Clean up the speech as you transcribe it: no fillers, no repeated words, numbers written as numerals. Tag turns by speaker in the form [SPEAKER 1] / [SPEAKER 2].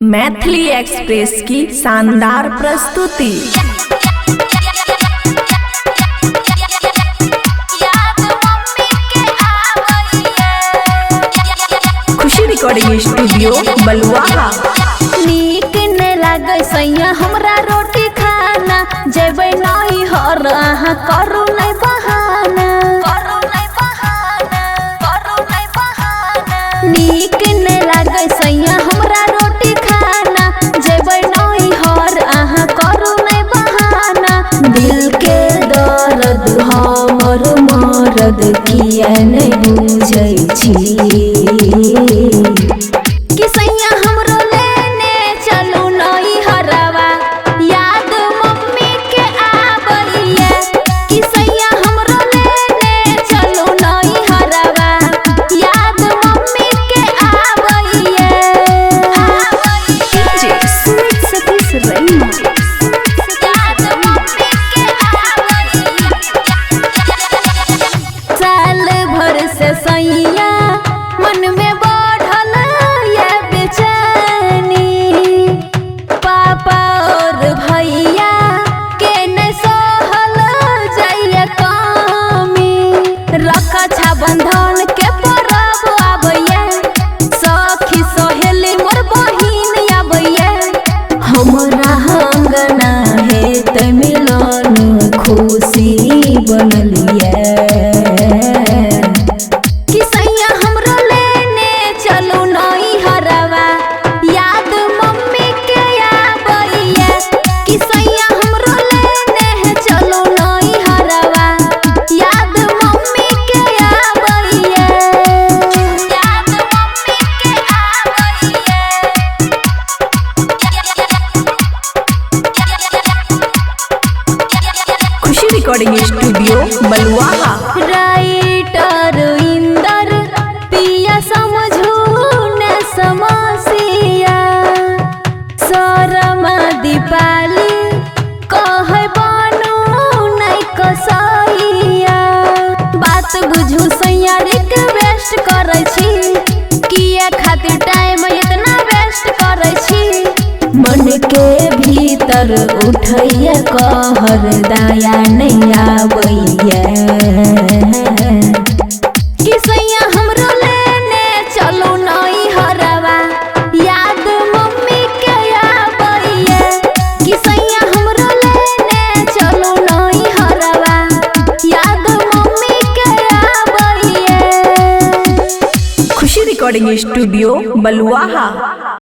[SPEAKER 1] Maithili express की शानदार प्रस्तुति। खुशी रिकॉर्डिंग स्टूडियो बलुआहा।
[SPEAKER 2] नीक ने लागै सैया हमरा रोटी खाना, जेबै नहीं हर अहाँ करू नहीं बहाना, करू नहीं बहाना, करू नहीं बहाना। नीक ने लागै सैया हमरा रोटी खाना, जेबै नहीं हर अहाँ करू नहीं बहाना।
[SPEAKER 3] दिल के दर्द हमर मरद किया नहीं बुझै छी,
[SPEAKER 2] कि सैया हमरो लेने चलू नहीं हरवा, याद मम्मी के आबैया। कि सैया हमरो लेने चलू नहीं हरवा, याद मम्मी के आबैया।
[SPEAKER 1] डीजे सुमित सतीश रैना।
[SPEAKER 2] याद मम्मी के आबैया। साल भर से सैया मन में बढ़ल ये बेचैनी, पापा और भैया के न सहल जाइए कमी। रक्षा बंधन के परब आबैया, सखी सहेली मोर बहिन आबैया।
[SPEAKER 3] हमरा अंगना हेत मिलन खुशी बनलिए।
[SPEAKER 2] कि सैया हमरो लेने चलू नहीं हरवा, याद मम्मी के आबैया। कि सैया हमरो लेने चलू नहीं हरवा, याद मम्मी के आबैया। याद मम्मी के आबैया।
[SPEAKER 1] Khushi recording studio Baluaha.
[SPEAKER 2] Writer Inder पिया समझू न समसिया, शरमा दीपाली कहे बनू नहीं कसैया। बात बुझू सैया रिक्वेस्ट करै छी, किया खातिर टाइम इतना वेस्ट करै छी।
[SPEAKER 3] मन के भीतर उठैया कहर दया नहीं आबैया।
[SPEAKER 2] कि सैया हमरो लेने चलू नहीं हरवा, याद मम्मी के आबैया। कि सैया हमरो लेने चलू नहीं हरवा, याद मम्मी के आबैया।
[SPEAKER 1] खुशी रिकॉर्डिंग स्टूडियो बलुआहा।